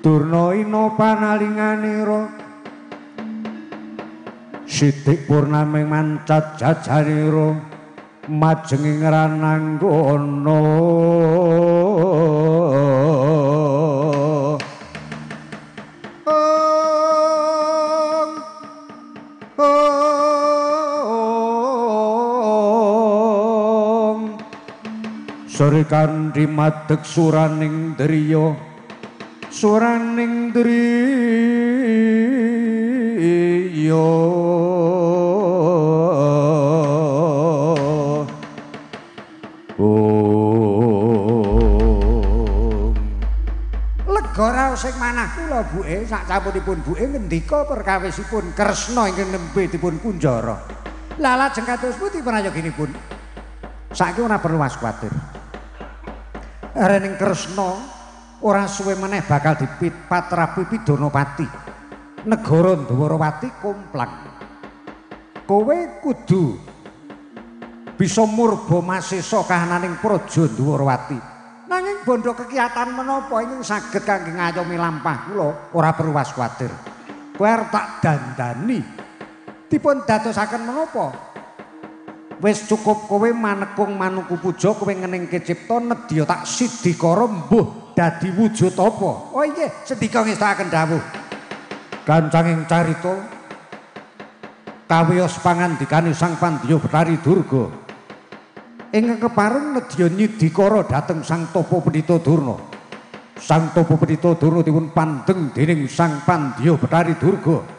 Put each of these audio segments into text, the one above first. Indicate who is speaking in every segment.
Speaker 1: Durna ina panalinganira Sidik purnaming mancat jajanira majenging rananggana. Sore kanthi madeg suraning driya, suraning driya. Om. Lega raos sing manah kula buke saksampunipun buke ngendika perkawisipun Kresna ingkang nembe dipun kunjara. Lah lajeng kados pundi prayoginipun? Saiki ora perlu was kuwatir. Rening Kresna ora suwe meneh bakal dipatrapi Pidonopati. Negara Dwarawati komplang. Kowe kudu bisa murba masesa kahananing praja Dwarawati. Nanging bondo kekiyatan menapa ingkang saged kangge ngayomi lampah kula ora perlu was kuwatir. Kowe arep tak dandani. Dipun dadosaken menapa? Wis cukup kowe manekung manuku puja kowe ngeningke cipta nedya tak sidikara mbuh dadi wujud apa. Oh inggih, sendika ngestakaken dawuh. Kancanging carita kawiyos pangandikane Sang Pandya Bathari Durga. Ingkang kepareng nedya nyidikara dhateng Sang Tapa Pandhita Durna. Sang Tapa Pandhita Durna dipun pandheng dening Sang Pandya Bathari Durga.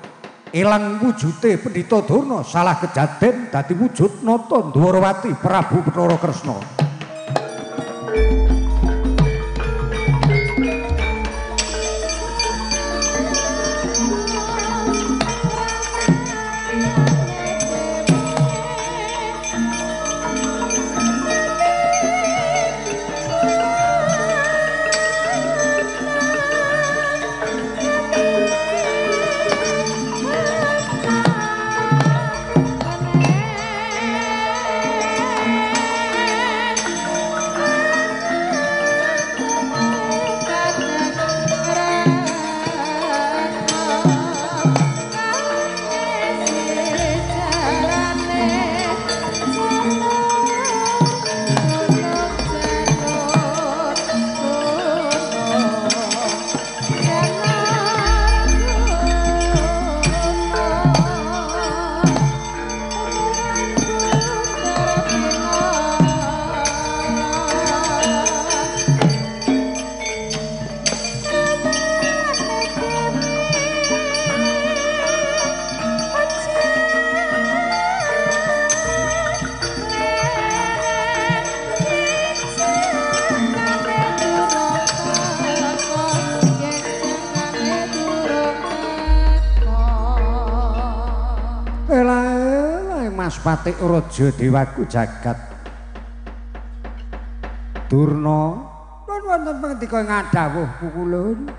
Speaker 1: Ilang wujute Pandhita Durna salah kejaden dadi wujud Nata Dwarawati Prabu Bathara Kresna. Mas Patik Raja Dewaku jagat. Durna pun wonten pangendika ngadhawuh pukulun.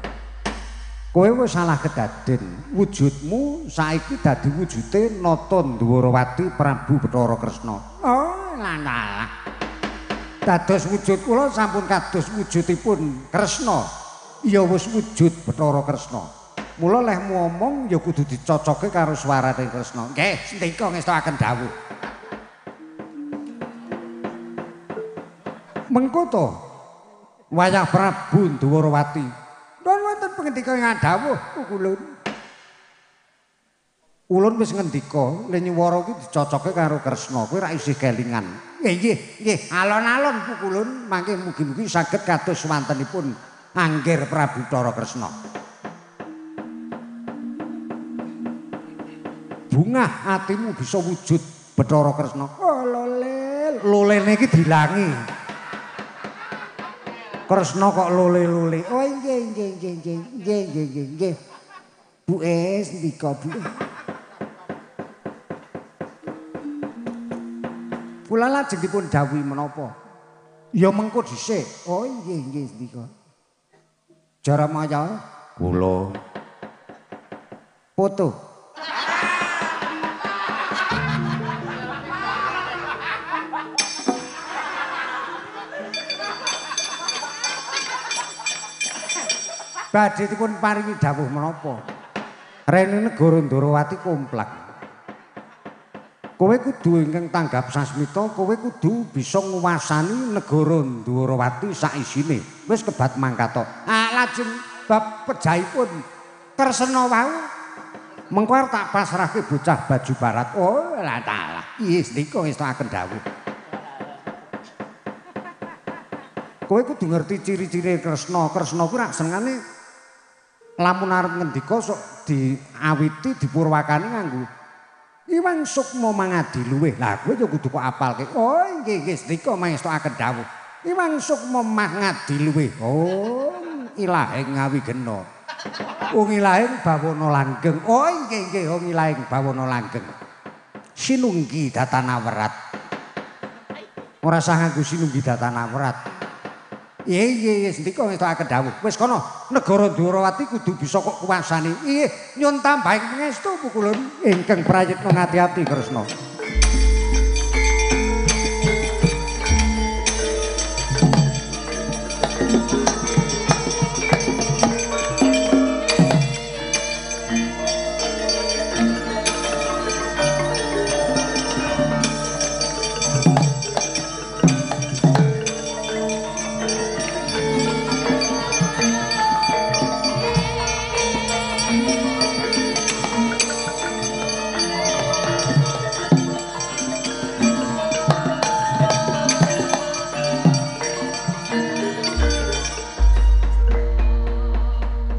Speaker 1: Kowe wis salah kedaden. Wujudmu saiki dadi wujude Nata Dwarawati Prabu Bathara Kresna. Oh, lah. Dados wujud kula sampun kados wujudipun Kresna. Ya wis wujud Bathara Kresna. Mula lehmu omong ya kudu dicocoke karo swarane Kresna. Nggih, sendika ngestokaken dawuh. Mengko to wayah Prabu Dwarawati. Nuwun wonten pangendika ngadhawuh pukulun. Ulun wis ngendika le nyuwara iki dicocoke karo Kresna, kowe ra isih kelingan. Nggih, nggih, nggih, alon-alon pukulun mangke mugi-mugi saged kados wantenipun anggir Prabu Bathara Kresna. Bungah atimu bisa wujud Bathara Kresna. Oh lole, lolene iki dilangi. Kresna kok lole-lole. Oh nggih nggih nggih nggih nggih nggih nggih. Buke sendika buke. Kula lajeng dipun dawuhi menapa? Ya mengko dhisik. Oh nggih nggih sendika. Jaramaya kula foto. Badhe dipun paringi dawuh menapa? Rene negara Ndorowati komplek. Kowe kudu ingkang tanggap sasmita, kowe kudu bisa nguwasani negara Ndorowati saisine. Wis kebat mangkat. Ah lajeng bab pejahipun Kresna wau mengko arep tak pasrahke bocah baju barat. Oh la talah. Iya sendika ngestokaken dawuh. Kowe kudu ngerti ciri-ciri Kresna. Kresna kuwi rak senengane lamun arep ngendika sok diawiti dipurwakani nganggo Iwang Sukma mangadi luwih. Lah kowe ya kudu kok apalke. Oh nggih nggih sendika mangestokaken dawuh. Iwang Sukma mangadi luwih. Oh ilahing ngawigena. Wong ilahing bawana langgeng. Oh nggih nggih wong ilahing bawana langgeng. Sinunggi datana werat. Ora sah nganggo sinunggi datana werat. Iya iya iya sendika ngestokaken dawuh. Wis kono negara Ndorowati kudu bisa kok kuwasani. Iya nyun tambahing pangestu pukulun ingkang prayitna ngati-ati Kresna.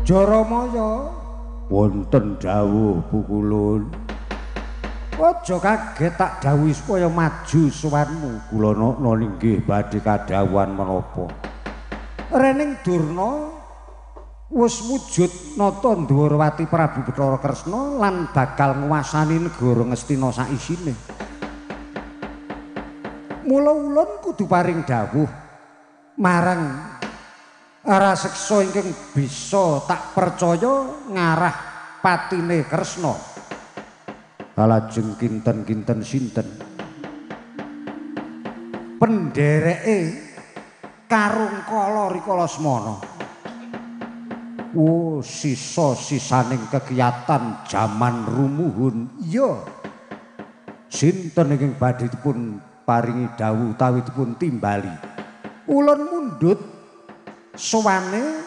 Speaker 1: Jaramaya wonten dawuh pukulun. Aja kaget tak dawuhi supaya maju sowanmu. Kula nokna inggih badhe kadhawuhan menapa. Rening Durna wis wujud nata Ndwarawati Prabu Bathara Kresna lan bakal nguwasani negara Ngastina saisine. Mula ulun kudu paring dawuh marang raseksa ingkang bisa tak percaya ngarah patine Kresna. Kalajeng kinten-kinten sinten pendereke karung kala rikala semana. Oh, sisa-sisaning kegiatan jaman rumuhun. Iya. Sinten ingkang badhe dipun paringi dawuh utawi dipun timbali. Ulun mundhut sowane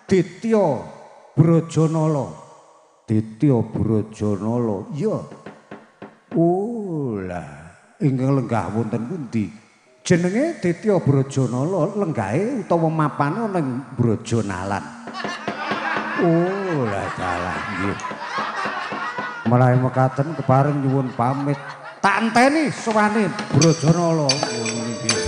Speaker 1: Ditya Brajanala. Ditya Brajanala. Iya. Oh lah, ingkang lenggah wonten pundi? Jenenge Ditya Brajanala, lenggahe utawa mapane ana ing Brajanalan. Oh lah dalah nggih. Menawi mekaten kepareng nyuwun pamit. Tak enteni sowane Brajanala. Nggih.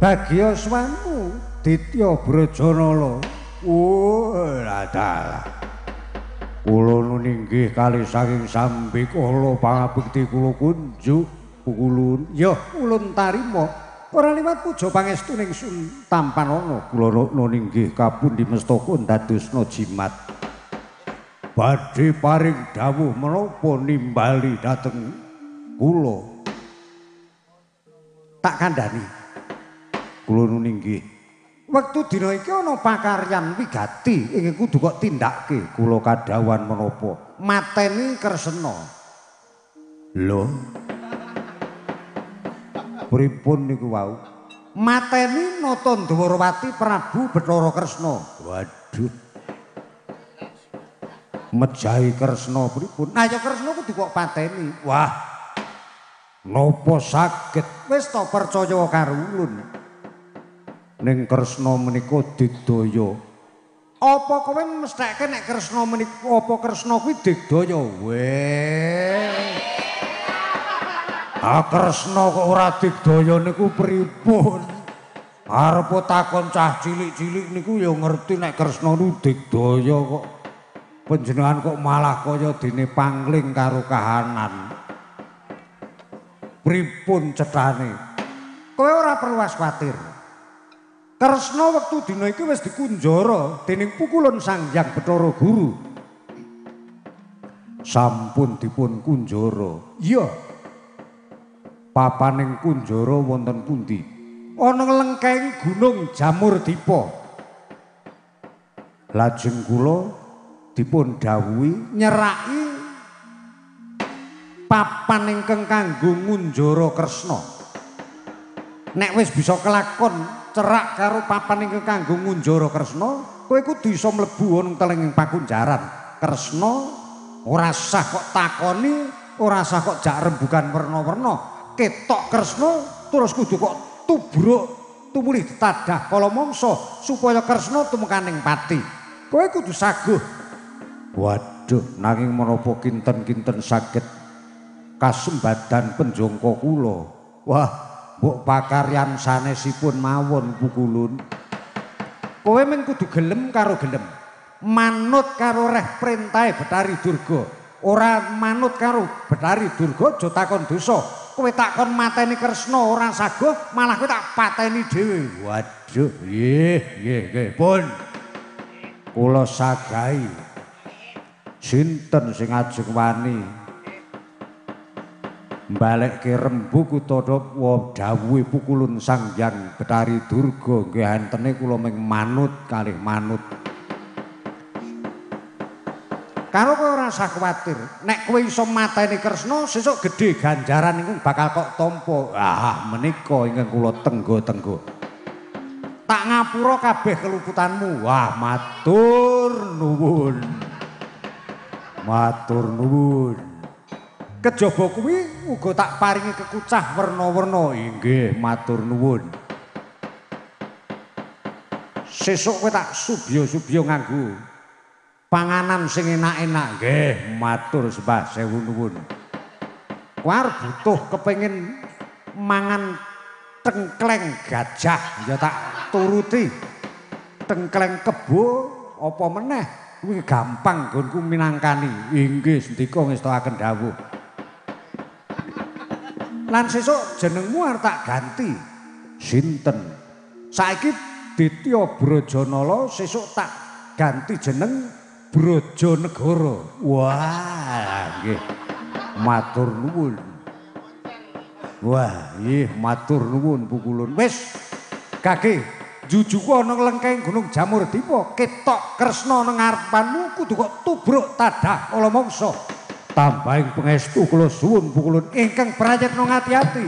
Speaker 1: Bagya swanmu Ditya Brajanala. Oh dalah. Kula nuninggih kalih saking sambikala pangabekti kula kunjuk pukulun. Ya ulun tarima. Ora liwat puja pangestu ning sun tampanana. Kula nuninggih kapundi mestaka ndadosna jimat. Badhe paring dawuh menapa nimbali dhateng kula. Tak kandhani. Kula nuninggih. Wektu dina iki ana pakaryan wigati ingkang kudu kok tindakke. Kula kadhawuhan menapa? Mateni Kresna. Lho. Pripun niku wau? Mateni Nata Dwarawati Prabu Bathara Kresna. Waduh. Mejahi Kresna pripun? Nah ya Kresna kudu kok pateni. Wah. Napa saged? Wis to percaya karo ulun. Ning Kresna menika digdaya. Apa kowe mestheke nek Kresna menika apa Kresna kuwi digdaya? Weh. Ah Kresna kok ora digdaya niku pripun? Arep takon cah cilik-cilik niku ya ngerti nek Kresna niku digdaya kok. Panjenengan kok malah kaya dene pangling karo kahanan. Pripun cethane? Kowe ora perlu kuwatir. Kresna wektu dina iki wis dikunjara dening pukulun Sang Hyang Bathara Guru. Sampun dipun kunjara. Iya. Papaning kunjara wonten pundi? Ana lengkeng Gunung Jamurdipa. Lajeng kula dipun dawuhi nyeraki papan ingkang kanggo ngunjara Kresna. Nek wis bisa kelakon cerak karo papan ingkang kanggo ngunjara Kresna, kowe kudu iso mlebu ana telenging pakunjaran. Kresna ora sah kok takoni, ora sah kok jak rembugan werna-werna. Ketok Kresna terus kudu kok tubruk tumuli tadah kala mangsa supaya Kresna tumekaning pati. Kowe kudu saguh. Waduh, nanging menapa kinten-kinten saged kasembadan penjongko kula. Wah, mbok pakaryan sanesipun mawon pukulun. Kowe mung kudu gelem karo gelem. Manut karo reh perintahe Bathari Durga. Ora manut karo Bathari Durga aja takon dosa. Kowe takon mateni Kresna ora saguh, malah kowe tak pateni dhewe. Waduh, nggih, nggih, nggih, pun. Kula sagahi. Sinten sing ajeng wani mbalekke rembug utawa dawuhe pukulun Sang Hyang Bathari Durga nggih entene kula mung manut kalih manut. Karo kowe ora usah kuwatir, nek kowe iso mateni Kresna sesuk gedhe ganjaran ingkang bakal kok tampa. Ah menika ingkang kula tenggo-tenggo. Tak ngapura kabeh keluputanmu. Wah matur nuwun. Matur nuwun. Kejaba kuwi uga tak paringi kekucah werna-werna. Inggih matur nuwun. Sesuk kowe tak subya-subya nganggo panganan sing enak-enak. Nggih matur sembah sewu nuwun. Kowe arep butuh kepengin mangan tengkleng gajah ya tak turuti. Tengkleng kebo apa meneh kuwi gampang nggonku minangkani. Inggih sendika ngestokaken dawuh. Lan sesuk jenengmu arep tak ganti. Sinten? Saiki Ditya Brajanala, sesuk tak ganti jeneng Brajanegara. Wah, nggih. Matur nuwun. Wah, nggih matur nuwun pukulun. Wis, gage jujuku ana lengkeng Gunung Jamurdipa, ketok Kresna nang ngarepanmu kudu kok tubruk tadah kala mangsa. Tambahing pangestu kula suwun pukulun ingkang prayitna ngati-ati.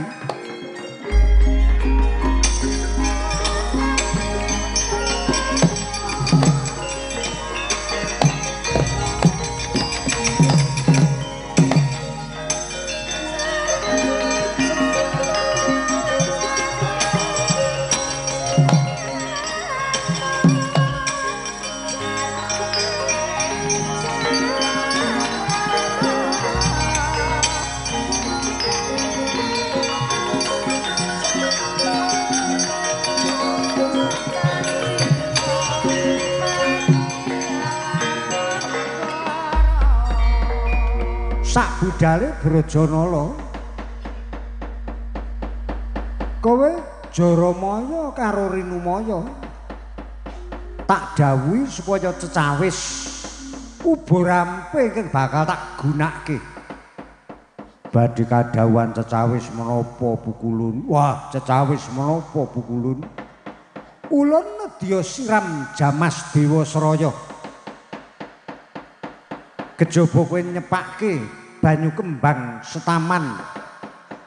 Speaker 1: Sak budale Brajanala kowe Jaramaya karo Rinumaya tak dawuhi supaya cecawis uba rampe ingkang bakal tak gunake. Badhe kadhawuhan cecawis menapa pukulun? Wah, cecawis menapa pukulun? Ulun nedya siram jamas dewa Sraya. Kejaba kowe nyepake banyu kembang setaman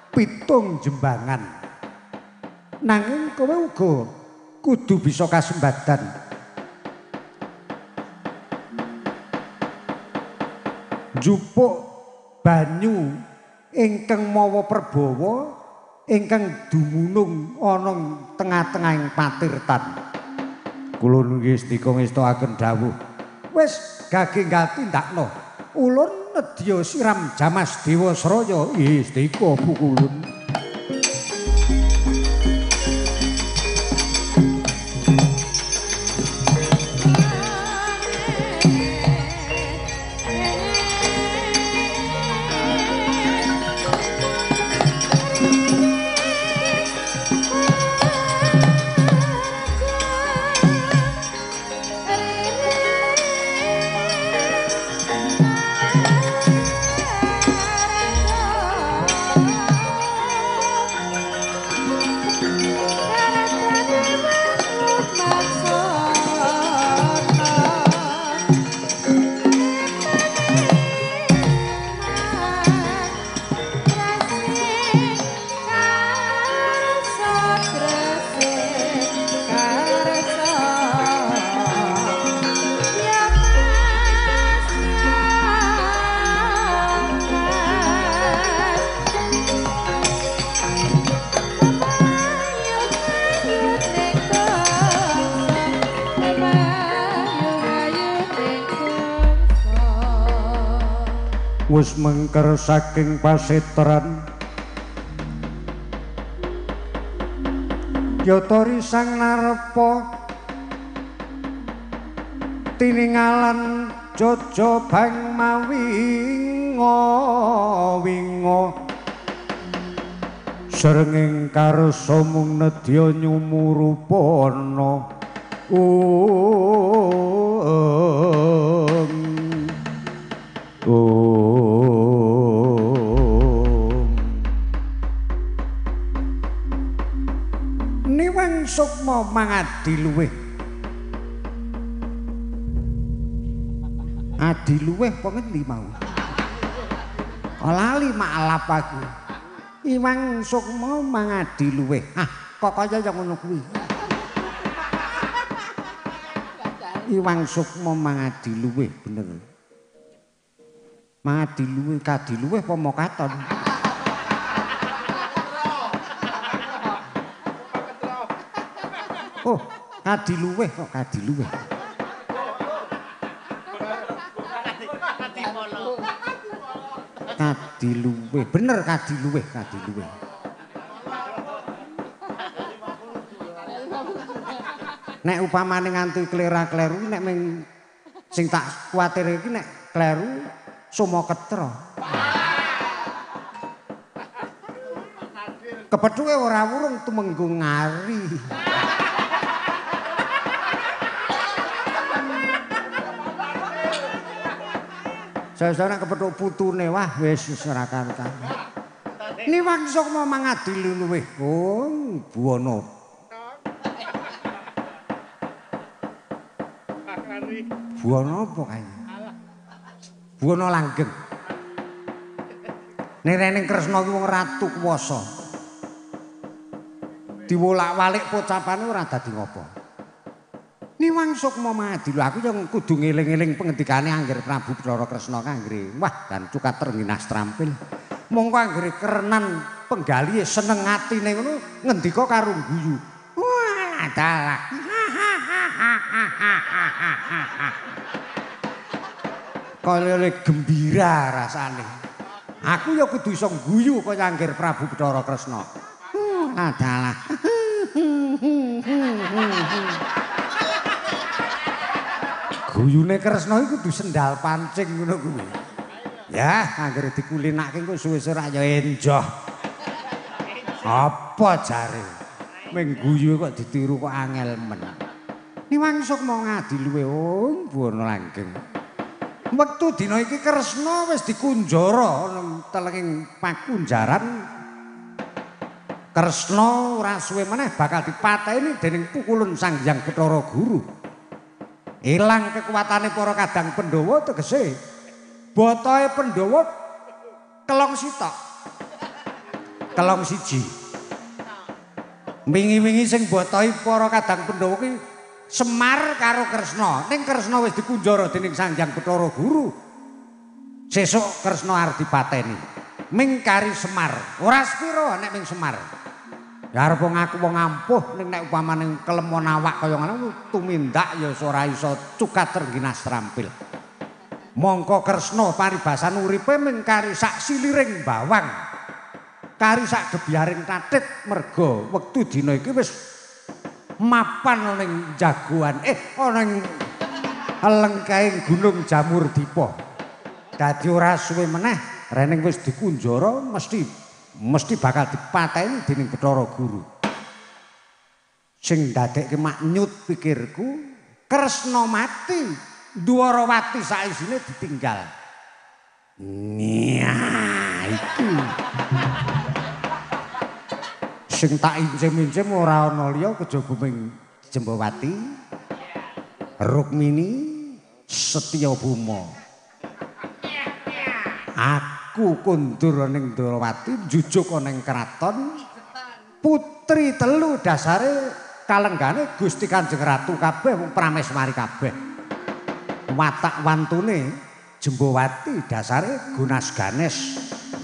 Speaker 1: pitung jembangan. Nanging kowe uga kudu bisa kasembadan. Njupuk banyu ingkang mawa perbawa ingkang dumunung ana tengah-tengahing patirtan. Kula nggih sendika ngestokaken dawuh. Wis gage nggal tindakno. Ulun nedya siram jamas Dewasraya. Istika pukulun. Wis mengker saking pasetran Yatori sang narepa tiningalan jojo bang mawinga winga srengeng karsa mung nedya nyumurupana. Niwang sukma mangadi luwih. Adi luwih apa ngendi mau? Lali maklap aku. Iwang sukma mangadi luwih. Ah, kok kaya ya ngono kuwi. Iwang sukma mangadi luwih bener. Mangadi luwih kadi luwih apa mokaton? Oh, kadi luwih kok kadi luwih. Kadi luwih, bener kadi luwih, kadi luwih. Nek upamane nganti klera-kleru nek ming sing tak kuwatir iki nek kleru somo ketra. Kepethuke ora wurung tumenggung ngari. Saya nek kepethuk putune wah wis ora karuan. Niwang sukma mangadi luwih. Oh, buwana. Buwana apa kae? Buwana langgeng. Nek rene Kresna kuwi wong ratu kuwasa. Diwolak-walik pocapane ora dadi ngopo. Niwang sukma mangadi lho aku yang kudu ngeling-eling pengendikane Angger Prabu Bathara Kresna kanggere. Wah, dan cukat trengginas trampil. Mongko anggere kerenan penggalihe seneng atine ngono ngendika karo guyu. Wah, dalah. Kaya gembira rasane. Aku ya kudu iso guyu kaya Angger Prabu Bathara Kresna. Adalah. Guyune Kresna iku kudu sendal pancing ngono kuwi. Ya, anggere dikulinake engko suwe-suwe ra ya enjoh. Apa jare? Ming guyu kok ditiru kok angel men. Niwang sukma ngadi luwe oh buwana langgeng. Wektu dina iki Kresna wis dikunjara nang telenging pakunjaran. Kresna ora suwe meneh bakal dipateni dening pukulun Sang Hyang Bathara Guru. Ilang kekuatane para kadang Pandhawa tegese botohe Pandhawa kelong sitok. Kelong siji. Wingi-wingi sing botohi para kadang Pandhawa ki Semar karo Kresna. Ning Kresna wis dikunjara dening Sang Hyang Bathara Guru. Sesuk Kresna arep dipateni. Ming kari Semar. Ora sepira nek ming Semar. Ya arep ngaku wong ampuh ning nek upamane kelemon awak kaya ngono tumindak ya ora iso cukat trengginas trampil. Mongko Kresna paribasan uripe ming kari sak siliring bawang. Kari sak gebyaring tatit merga wektu dina iki wis mapan ning jagoan ana ing lengkahing Gunung Jamur Dipa. Dadi ora suwe meneh rening wis dikunjara mesti bakal dipateni dening Bathara Guru. Sing ndadekke maknyut pikirku Kresna mati, Dwarawati saisine ditinggal. Nia iki sing tak incim-incim ora ana liya kejaba ming Jembawati, Rukmini, Setyabhama. Aku kondur ning Dwarawati njujuk ana ing kraton putri telu dasare kalenggane Gusti Kanjeng Ratu kabeh wong prameswari kabeh. Watak wantune Jembawati dasare Gunas Ganes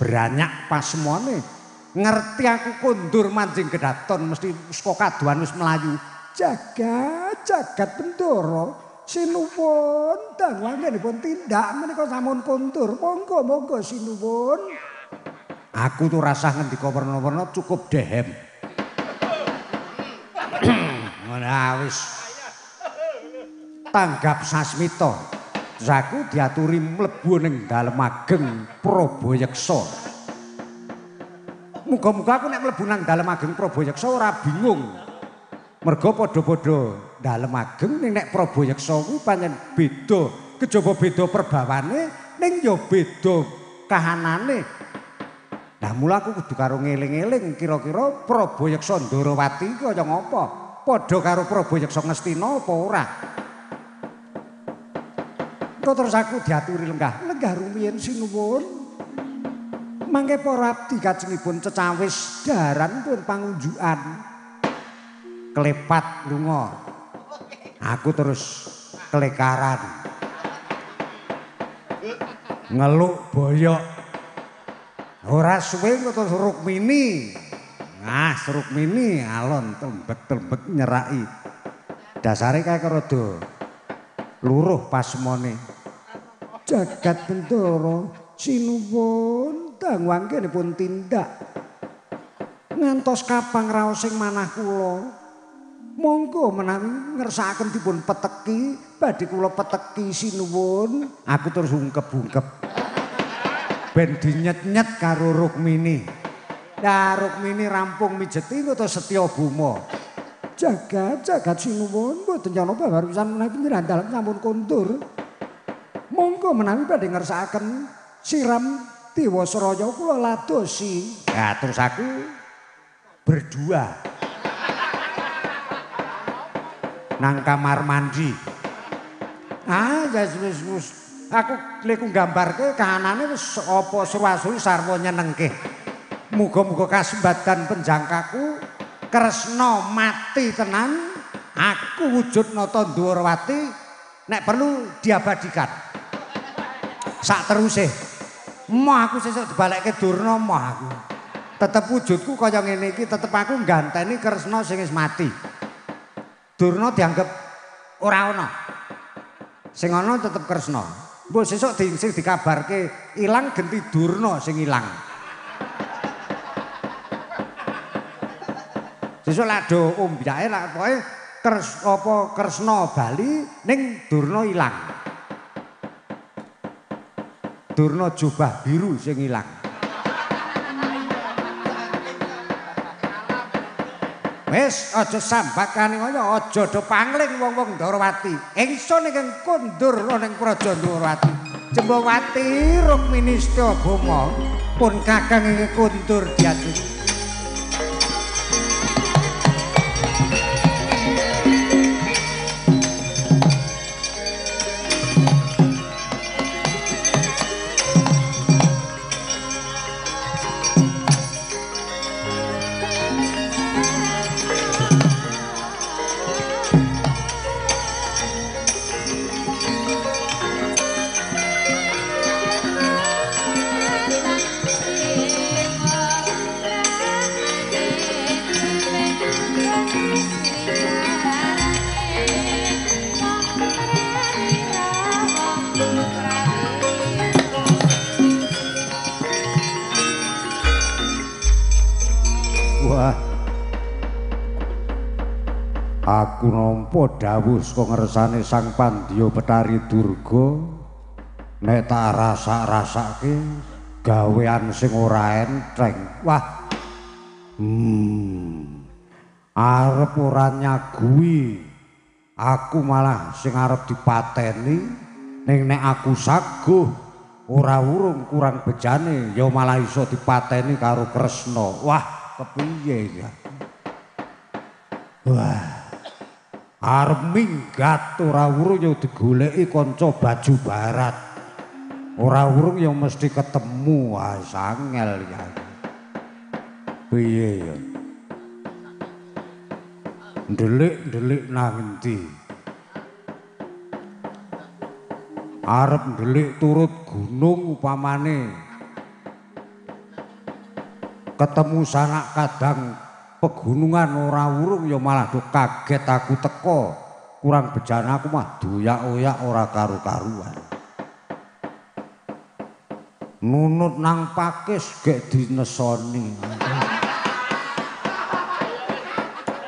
Speaker 1: branyak pasemone. Ngerti aku kondur manjing kedaton mesti saka kadohan wis mlayu. Jagat jagat Bendoro sinuwun dangu anggenipun tindak menika sampun kondur. Monggo monggo sinuwun. Aku tuh rasah ngendika werna-werna cukup dehem. Ngono wis tanggap sasmita. Terus aku diaturi mlebu ning dalem ageng Prabayeksa. Muga-muga aku nek mlebu nang dalem ageng Prabayeksa ora bingung. Merga padha-padha dalem ageng ning nek Prabayeksa kuwi pancen beda, kejaba beda perbawane ning ya beda kahanane. Lah mula aku kudu karo ngeling-eling kira-kira Prabayeksa Ndorowati iki kaya ngapa? Padha karo Prabayeksa Ngastina apa ora? Engko terus aku diaturi lenggah, lenggah rumiyin sinuwun. Mangke para abdi kajengipun cecawis daran pun pangunjukan. Klepat lunga. Aku terus kelekaran. Ngeluk boyok. Ora suwe terus Rukmini. Nah, Rukmini alon tembek-tembek nyeraki. Dasare kae rada luruh pasemone. Jagat Bendoro sinuwun dangu anggenipun tindak. Ngantos kapang raosing manah kula. Monggo menawi ngersakaken dipun peteki, badhe kula peteki sinuwun. Aku terus ungkep-ungkep. Ben dinyet-nyet karo Rukmini. Lah Rukmini rampung mijeti terus Setyabhama. Jagat jagat sinuwun mboten nyana barusan menawi panjenengan dalem sampun kondur. Monggo menawi badhe ngersakaken siram Dewasraya kula ladosi. Nah terus aku berdua nang kamar mandi. Ah ya wis wis aku leku nggambarke kahanane wis apa suwasuri sarwa nyenengke. Muga-muga kasembatan penjangkaku Kresna mati tenan, aku wujud nata Ndwarawati nek perlu diabadikan. Sak teruse. Moh aku sesuk dibalekke Durna moh aku. Tetep wujudku kaya ngene iki, tetep aku ngganteni Kresna sing wis mati. Durna dianggep ora ana. Sing ana tetep Kresna. Mbok sesuk sing dikabarke ilang genti Durna sing ilang. Sesuk lak do ombyake lak pokoke apa Kresna bali ning Durna ilang. Durna jubah biru sing ilang. Wis aja sambakane kaya aja do pangling wong-wong Ndorowati. Ingsun ingkang kondur ning Praja Ndorowati. Jembawati Rukmini Setyabhama pun kakang ingkang kondur diajeng. Wah. Aku nampa dawuh saka ngersane Sang Pandya Betari Durga, nek tak rasak-rasake gawean sing ora enteng. Wah. Arep ora nyagui, aku malah sing arep dipateni. Ning nek aku saguh ora urung kurang bejane ya malah iso dipateni karo Kresna. Wah, kepiye ya? Wah. Arep minggat ora urung ya digoleki kanca baju barat. Ora urung ya mesti ketemu. Wah, angel ya. Piye ya? Ndelik-ndelik nang endi? Arep ndelik turut gunung upamane. Ketemu sanak kadang pegunungan ora urung ya malah do kaget aku teko. Kurang bejana aku mah doyak-oyak ora karu-karuan. Nunut nang pakis gek dinesoni.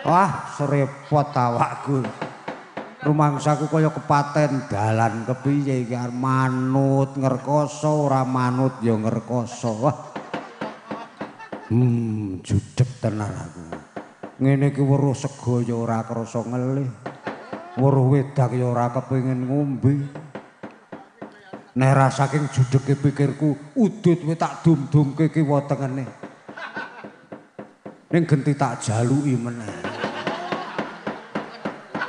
Speaker 1: Wah, serepot awakku. Rumangsaku kaya kepaten dalan kepiye iki arep manut ngrekoso ora manut ya ngrekoso. Wah. Judeg tenan aku. Ngene iki weruh sego ya ora krasa ngelih. Weruh wedang ya ora kepengin ngombe. Nek ra saking judege pikirku, udut kowe tak dum-dumke kiwa tengene. Ning genti tak jaluki meneh.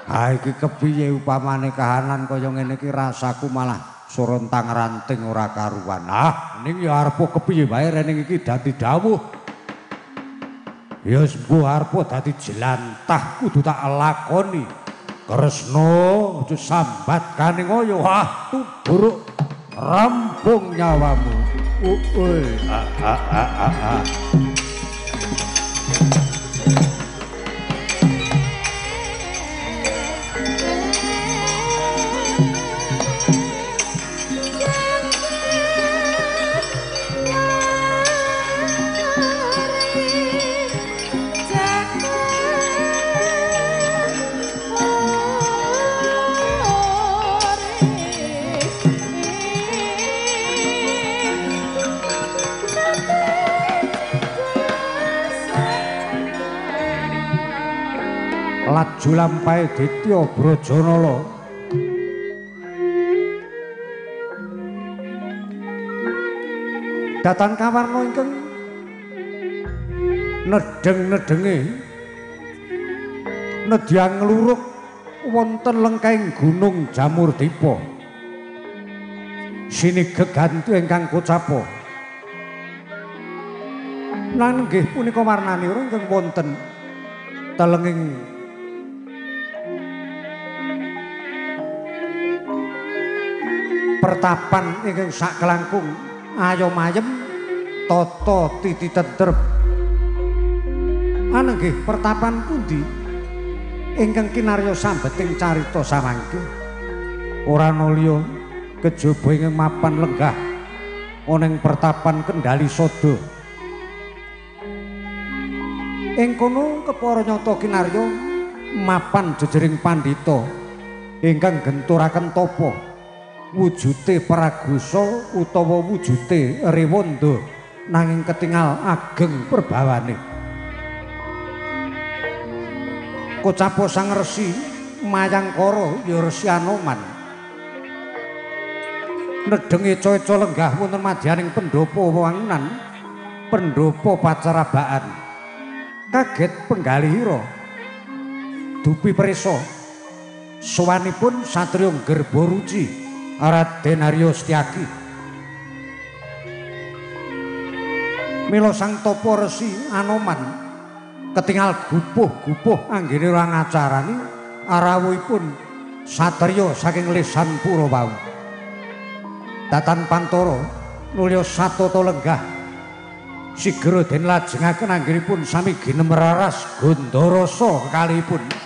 Speaker 1: Ha iki kepiye upamane kahanan kaya ngene iki rasaku malah sorontang-ranting ora karuan. Ah, ning ya arep kepiye wae rene iki dadi dawuh. Ya mbuh arep dadi jelantah kudu tak lakoni. Kresna aja sambat kaning kaya wah tubruk rampung nyawamu. Uy ah ah ah ah. Ah. Laju lampahe Ditya Brajanala. Datan kawarna ingkang nedheng-nedhenge nedya ngluruk wonten lengkahing Gunung Jamurdipa. Sini geganti ingkang kocapa. Lan nggih punika warnanira ingkang wonten telenging pertapan ingkang sakelangkung ayom ayem tata titi tentrem. Anenggih pertapan pundi ingkang kinarya sambeting carita samangke? Ora ana liya kejaba ingkang mapan lenggah ana ing pertapan Kendali Sada. Ing kono kepara nyata kinarya mapan jejering pandhita ingkang genturaken tapa wujute Pragusa utawa wujute Rewanda nanging ketingal ageng perbawane. Kocapa Sang Resi Mayangkara ya Resi Anoman nedheng eca-eca lenggah wonten madyaning pendhapa wewangunan pendhapa pacarabaan. Kaget penggalihira dupi prisa sowanipun satriya Gerbaruci Raden Arya Setyaki. Mila Sang Tapa Resi Anoman ketingal gupuh-gupuh anggene ora ngacarani arawuhipun satriya saking lesan pura wau. Datan pantara nulya satata lenggah sigra den lajengaken anggenipun sami ginemraras gondarasa kekalihipun.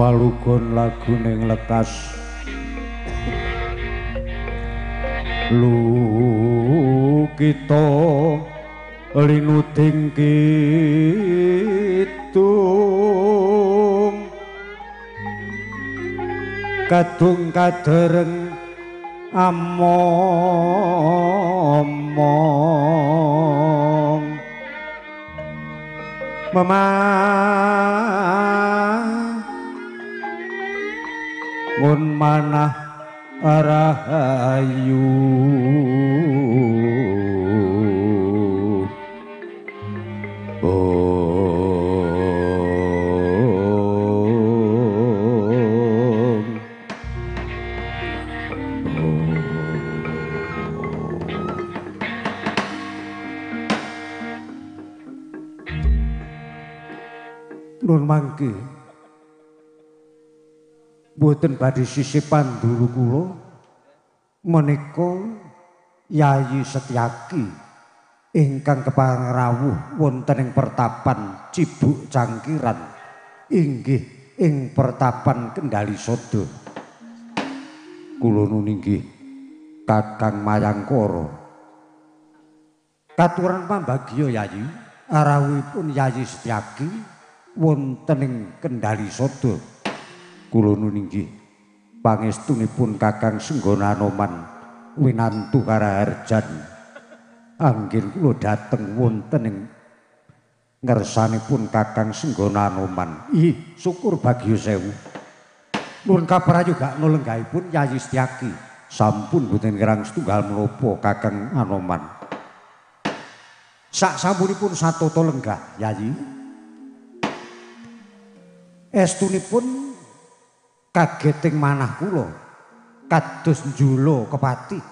Speaker 1: Palugon laguning lekas lukita linuding kidung kadung kadereng among memangun manah rahayu. Nun mangke mboten badhe sisih pandulu kula menika Yayi Setyaki ingkang kepareng rawuh wonten ing pertapan Cibuk Cangkiran inggih ing pertapan Kendali Sada. Kula nun inggih Kakang Mayangkara. Katuran pambagya Yayi, rawuhipun Yayi Setyaki wonten ing Kendali Sada. Kula nun inggih pangestunipun Kakang Senggana Anoman winantu karaharjan anggen kula dhateng wonten ing ngersanipun Kakang Senggana Anoman. Ih, syukur bagya sewu. Nuwun kaprayogakno lenggahipun Yayi Setyaki. Sampun boten kirang setunggal menapa Kakang Anoman. Sak sampunipun satata lenggah Yayi, estunipun kageting manah kula kados njula kepati.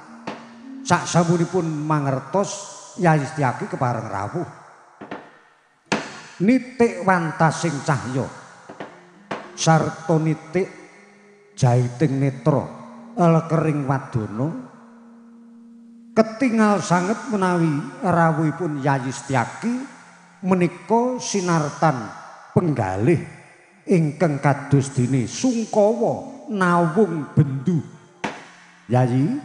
Speaker 1: Sak sampunipun mangertos Yayi Setyaki kepareng rawuh nitik wantasing cahya sarta nitik jaiting netra lekering wadana ketingal sanget menawi rawuhipun Yayi Setyaki menika sinartan penggalih ingkang kados dene sungkawa nawung bendu. Yayi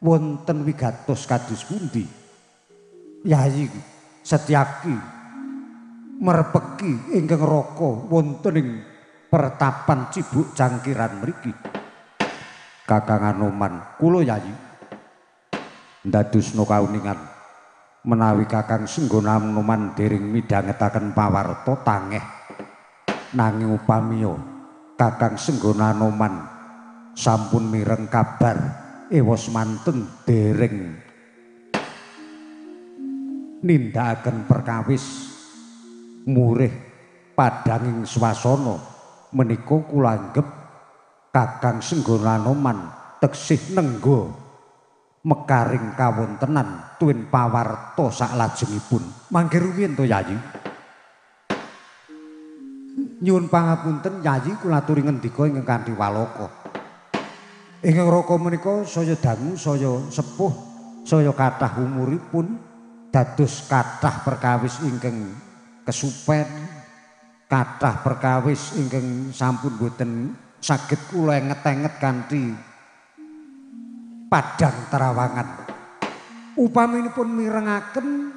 Speaker 1: wonten wigatos kados pundi? Yayi Setyaki merpeki ingkang raka wonten ing pertapan Cibuk Cangkiran mriki. Kakang Anoman, kula Yayi ndadosna kauningan menawi Kakang Senggana Anoman dereng midhangetaken pawarta tangeh. Nanging upamiya Kakang Senggana Anoman sampun mireng kabar ewos manten dereng nindakaken perkawis murih padanging swasana menika kula anggep Kakang Senggana Anoman teksih nengga mekaring kawontenan tuwin pawarta saklajengipun. Mangke rumiyin to Yayi. Nyuwun pangapunten Yayi, kula aturi ngendika ingkang kanthi walaka. Ingkang raka menika saya dangu, saya sepuh, saya kathah umuripun, dados kathah perkawis ingkang kesupen, kathah perkawis ingkang sampun boten saged kula enget-enget kanthi padhang terawangan. Upaminipun mirengaken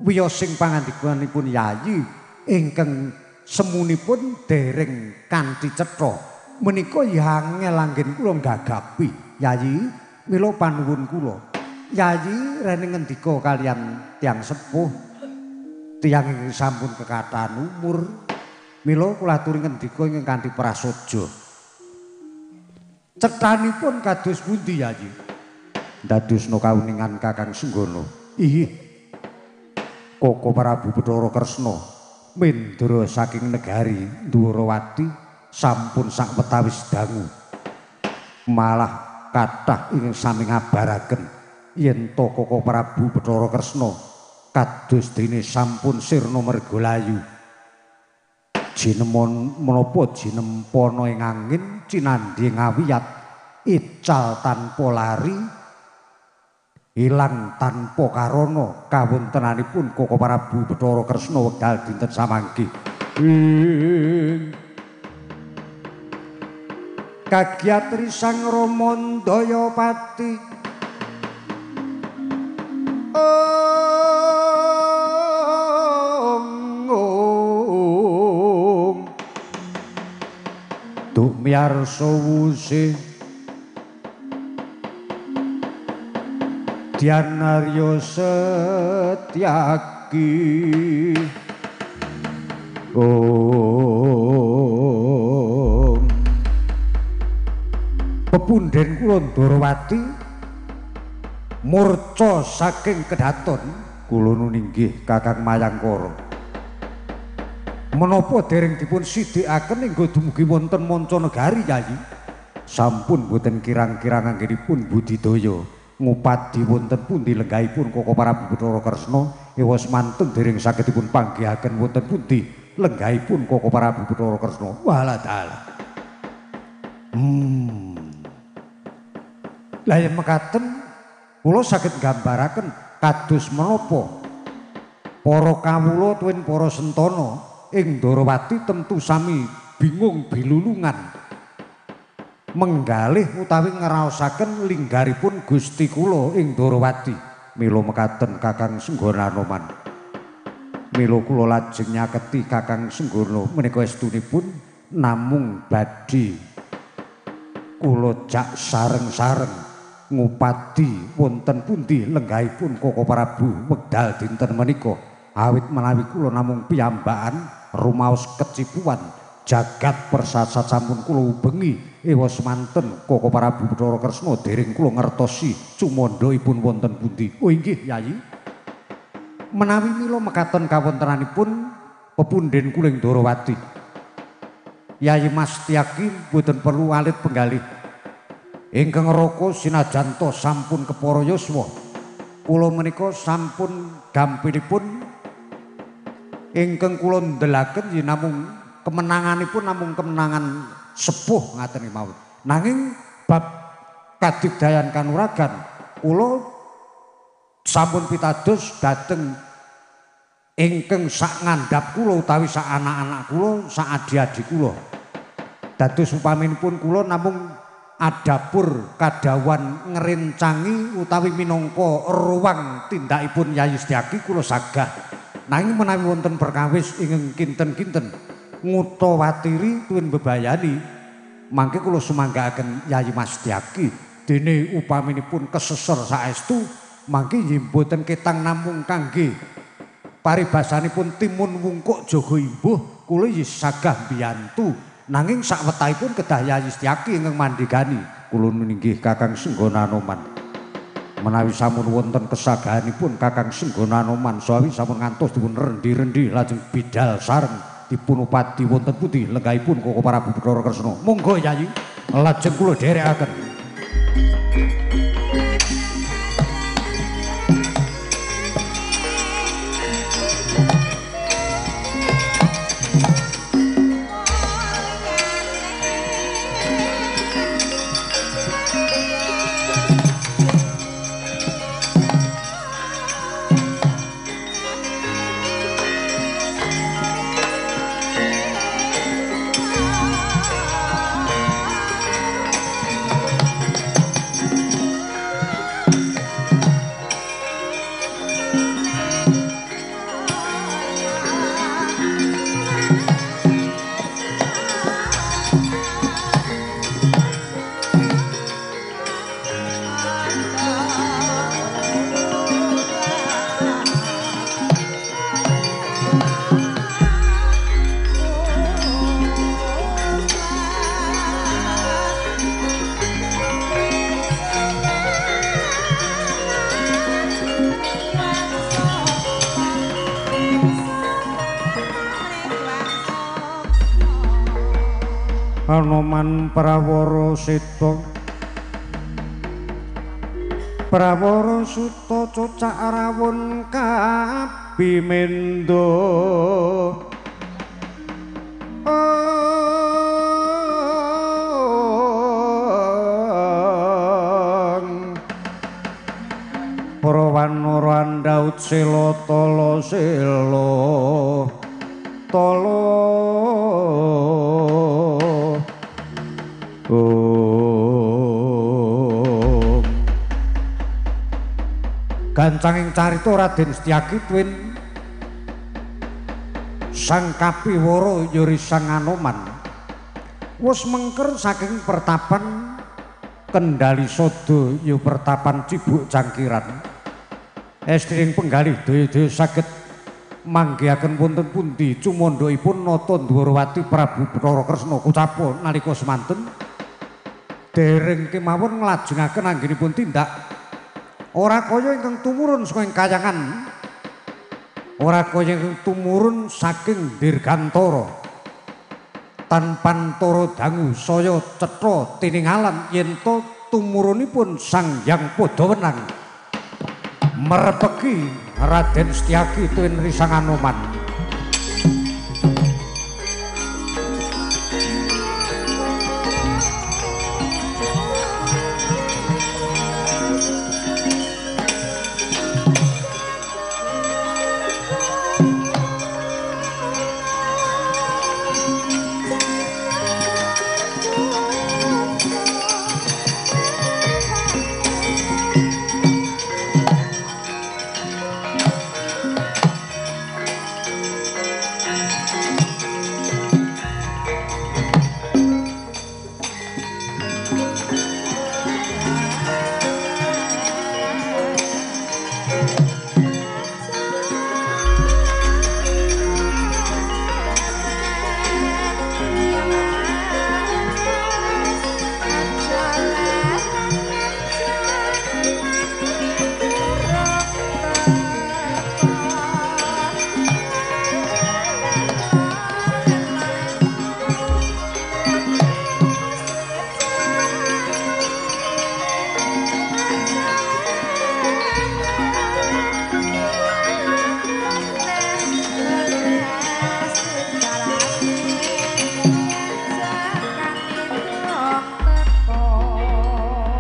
Speaker 1: wiyosing pangandikanipun Yayi ingkang semunipun dereng kanthi cetha menika ya angel anggen kula nggagapi Yayi. Mila panuwun kula Yayi rene ngendika kalian tiyang sepuh, tiyang ingkang sampun kekathahan umur, mila kula aturi ngendika ingkang kanthi prasaja. Cethanipun kados pundi Yayi? Ndadosna kauningan Kakang Senggana. Inggih Koko Prabu Bathara Kresna mendra saking negari Dwarawati sampun sakwetawis dangu. Malah kathah ingkang sami ngabaraken yen to Koko Prabu Bathara Kresna kados dene sampun sirna merga layu. Jinemon menapa jinempana ing angin cinandhi ngawiyat ical tanpa lari ilang tanpa karana kawontenanipun Koko Prabu Bathara Kresna wekdal dinten samangke. Kagyatri Sang Rama Ndayapati. Ong Dumyarsa wuse Dyanarya Setyaki. Om. Pepunden kula Ndorowati murca saking kedaton kula nuninggih Kakang Mayangkara. Menapa dereng dipun sidhikaken inggo dumugi wonten manca negari Yayi? Sampun boten kirang-kirang anggenipun budidaya ngupadi wonten pundi lenggahipun Koko Prabu Bathara Kresna ewa semanten dereng saged dipun panggihaken wonten pundi lenggahipun Koko Prabu Bathara Kresna. Walah dalah. Lah yen mekaten kula saged nggambaraken kados menapa para kawula tuwin para sentana ing Ndorowati tentu sami bingung bilulungan menggalih utawi ngraosaken linggaripun Gusti kula ing Ndorowati. Mila mekaten Kakang Senggana Anoman. Mila kula lajeng nyaketi Kakang Senggana menika estunipun namung badhe kula jak sareng-sareng ngupadi wonten pundi lenggahipun Koko Prabu wekdal dinten menika. Awit menawi kula namung piyambakan rumaos kecipuan jagat persasat sampun kula ubengi ewa semanten Koko Prabu Bathara Kresna dereng kula ngertosi cumandhaipun wonten pundi. Oh inggih Yayi. Menawi mila mekaten kawontenanipun pepunden kula ing Ndorowati, Yayi Mas Setyaki boten perlu alit penggalih. Ingkang raka sinajanta sampun kepara yuswa, kula menika sampun gampilipun ingkang kula ndelaken yen namung kemenanganipun namung kemenangan sepuh ngaten mawon. Nanging bab kadigdayan kanuragan kula sampun pitados dhateng ingkang sak ngandhap kula utawi sak anak-anak kula, sak adi-adi kula. Dados upaminipun kula namung adapur kadhawan ngrencangi utawi minangka ruang tindakipun Yayi Setyaki kula sagah. Nanging menawi wonten perkawis ingkang kinten-kinten ngutawatiri tuwin bebayani mangke kula sumanggaaken Yayi Mas Setyaki. Dene upaminipun keseser saestu mangke nggih mboten ketang namung kangge paribasanipun timun wungkuk jaga imbuh kula nggih sagah mbiyantu. Nanging sakwetahipun kedah Yayi Setyaki ingkang mandhegani. Kula nuninggih Kakang Senggana Anoman. Menawi sampun wonten kesagahanipun Kakang Senggana Anoman sawi sampun ngantos dipun rendi-rendi lajeng bidal sareng dipun upadi wonten pundi lenggahipun Koko Prabu Bathara Kresna. Monggo Yayi, lajeng kula dherekaken. Anoman Prawara Seta Prawara Suta cocak rawon kabimendo. Para wanara andhaut sela tala sela tala. Om. Gancanging carita Raden Setyaki tuwin Sang Kapiwara yuri Sang Anoman wis mengker saking pertapan Kendali Sada ya pertapan Cibuk Cangkiran. Estri penggalih daya-daya saged manggihaken wonten pundi cumandhaipun Nata Dwarawati Prabu Bathara Kresna kucapa nalika semanten dereng kemawon nglajengaken anggenipun tindak ora kaya ingkang tumurun saka ing kayangan, ora kaya ingkang tumurun saking dirgantara. Tanpantara dangu saya cetha tiningalan yen to tumurunipun Sang Hyang Padhawenang merepeki Raden Setyaki tuwin Risang Anoman.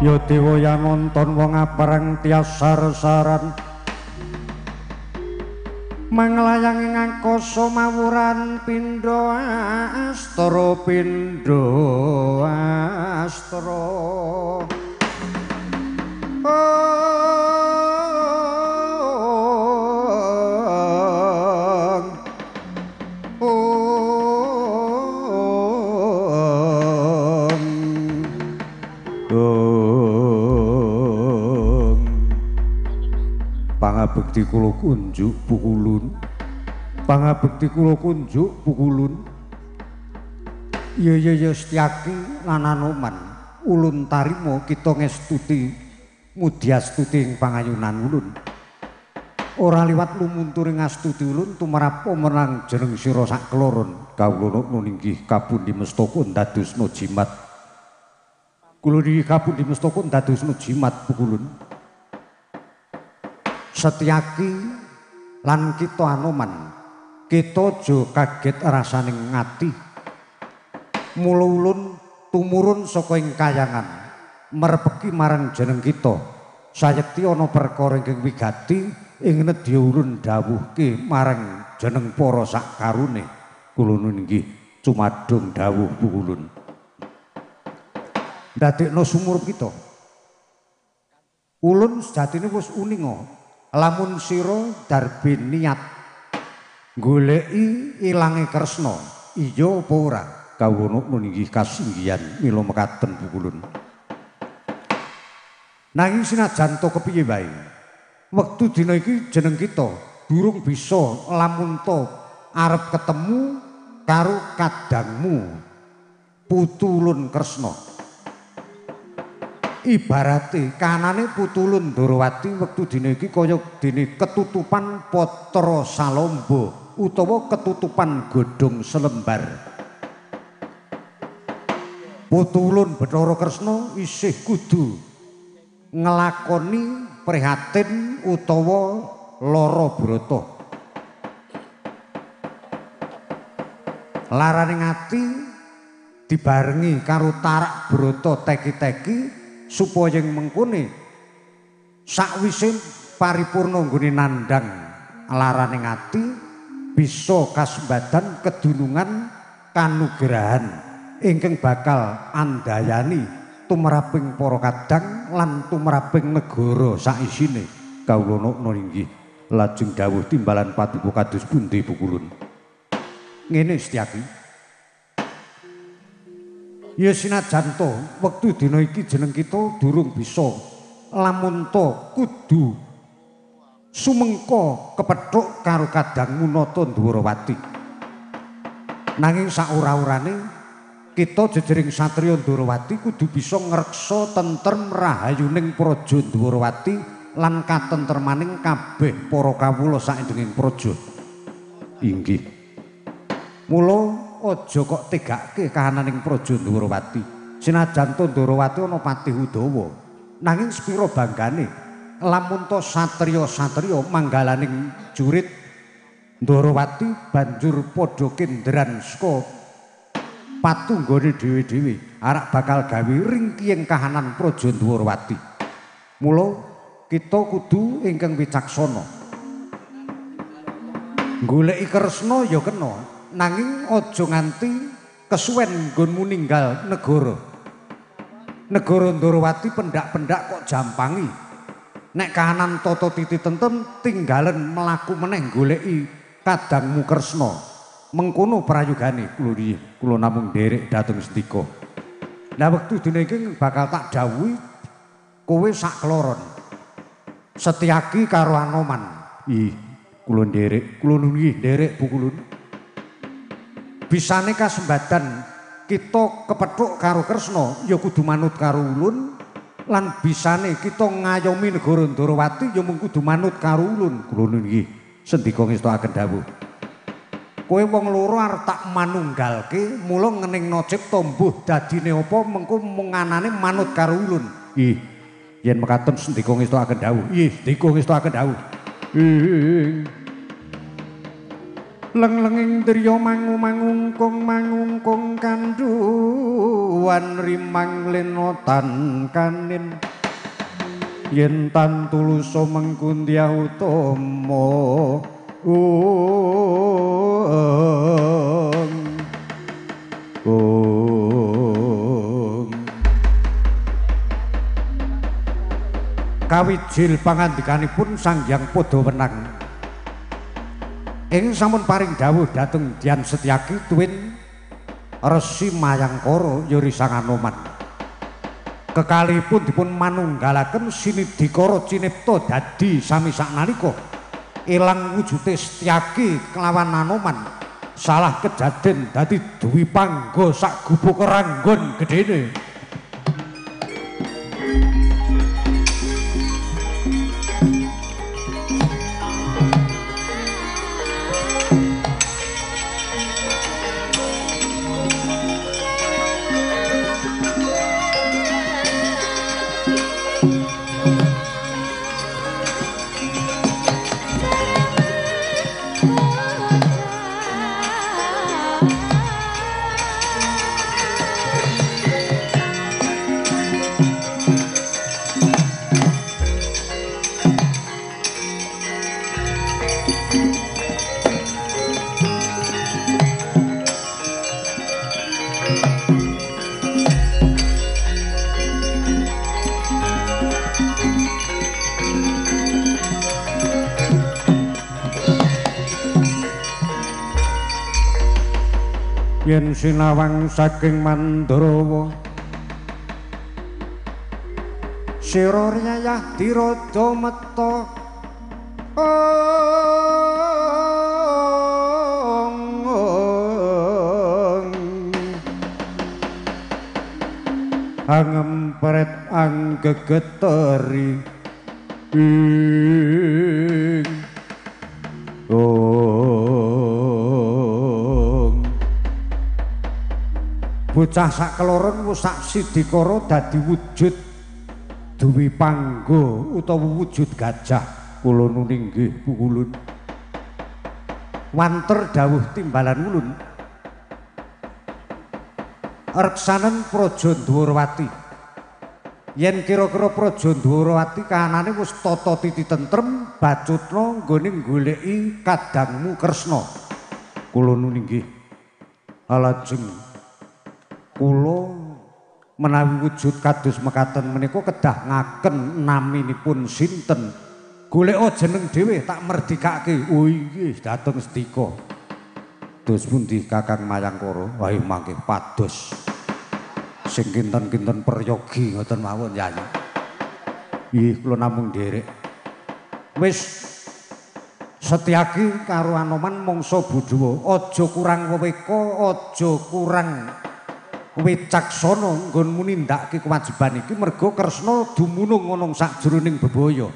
Speaker 1: Ya dewa ya nonton wong aparang tiasar-saran manglayang ing angkasa mawuran pindha astra pindha astra. Pangabekti kula kunjuk pukulun, pangabekti kula kunjuk pukulun. Ya ya ya Setyaki lan Anoman ulun tarima kita ngestuti mudyastuti ing pangayunan ulun. Ora liwat lumuntur ing astuti ulun tumrap menang jeneng sira sakloron. Kawula nun inggih kapundi mestaka ndadosna jimat. Kula niki kapundi mestaka ndadosna jimat pukulun. Setyaki lan kita Anoman, kita aja kaget rasane ngati. Mula ulun tumurun saka ing kayangan merepeki marang jeneng kita. Sayekti ana perkara ingkang wigati ing nedya ulun dawuhke marang jeneng para sakarune. Kula nun inggih cumadung dawuh pukulun. Ndadekno sumur kita. Ulun sejatine wis uninga lamun sira darbe niat goleki ilange Kresna, iya apa ora? Kawula nun inggih kasinggihan mila mekaten pukulun. Nanging sinajan to kepiye wae, wektu dina iki jeneng kita durung bisa lamun to arep ketemu karo kadangmu putulun Kresna. Ibarate kanane putulun Ndorowati wektu dina iki kaya dene ketutupan patra salomba utawa ketutupan godhong selembar. Putulun Bathara Kresna isih kudu nglakoni prihatin utawa lara brata. Larane ati dibarengi karo tarak brata teki-teki supaya mengkone sakwise paripurna nggone nandhang larane ati bisa kasembadan kedunungan kanugrahan ingkang bakal andayani tumraping para kadang lan tumraping negara saisine. Kawula nokna inggih. Lajeng dawuh timbalan paduka kados pundi Pukulun? Ngene Setyaki. Ya sinajan to wektu dina iki jeneng kita durung bisa lamun to kudu sumengka kepethuk karo kadangmu Nata Ndwarawati. Nanging saora-orane kita jejering satriya Ndwarawati kudu bisa ngreksa tentrem rahayuning praja Ndwarawati lan katentremaning kabeh para kawula saindenging praja. Inggih. Mula aja kok tegake kahananing praja Ndwarawati. Senajan to Ndwarawati ana Patih Udawa, nanging sepira banggane lamun to satriya-satriya manggalaning jurit Ndwarawati banjur padha kendran saka patunggone dhewe-dhewe arak bakal gawe ringkiying kahanan praja Ndwarawati. Mula kita kudu ingkang wicaksana. Goleki Kresna ya kena, nanging aja nganti kesuwen nggonmu ninggal negara. Negara Ndwarawati pendak-pendak kok jampangi. Nek kahanan tata titi tentem tinggalen mlaku meneh goleki kadangmu Kresna. Mengkono prayogane kula nggih, kula namung nderek dhateng sendika. Lah wektu dina iki bakal tak dawuhi kowe sak kloron. Setyaki karo Anoman. Ih, kula nderek, kula nggih nderek Pukulun. Bisane kasembadan kita kepethuk karo Kresna ya kudu manut karo ulun, lan bisane kita ngayomi negara Ndwarawati ya mung kudu manut karo ulun. Kula nggih sendika ngestokaken dawuh. Kowe wong loro arep tak manunggalke, mula ngeningna cipta mbuh dadine apa mengko menganane manut karo ulun. Ih, yen mekaten sendika ngestokaken dawuh. Ih, sendika ngestokaken dawuh. Ing leng-lenging driya mangu-mangungkung mangungkung kandhuwan rimang lenotan kanin yen tan tulusa mengkundya utama ong. Kawijil pangandikanipun Sang Hyang Padha Wenang ing sampun paring dawuh dhateng Dian Setyaki tuwin Resi Mayangkara yuri Sang Anoman. Kekalihipun dipun manunggalaken sinidikara cinipta dadi sami saknalika ilang wujude Setyaki kelawan Anoman salah kejaden dadi dwipangga sak gubuk ranggon gedene. Yen sinawang saking Mandrawa sira riyayah dirada meta angempret anggegeteri ing bocah sak keloron wis sak sidikara dadi wujud dwipangga utawa wujud gajah. Kula nuni nggih Pukulun. Wanter dawuh timbalan ulun. Reksanen Praja Ndwarawati. Yen kira-kira Praja Ndwarawati kahanane wis tata titi tentrem, bacutna nggone goleki kadangmu Kresna. Kula nuni nggih. Lajeng kula menawi wujud kados mekaten menika kedah ngaken naminipun sinten Goleka jeneng dhewe tak merdikake. Oh inggih dhateng Sendika. Dos pundi Kakang Mayangkara? Wae mangke pados. Sing kinten-kinten peryogi ngoten mawon Yayi. Nggih kula namung nderek. Wis Setyaki karo Anoman mangsa Budawa, aja kurang weweka, aja kurang wicaksana nggonmu nindakake kewajiban iki merga Kresna dumunung ana sajroning bebaya.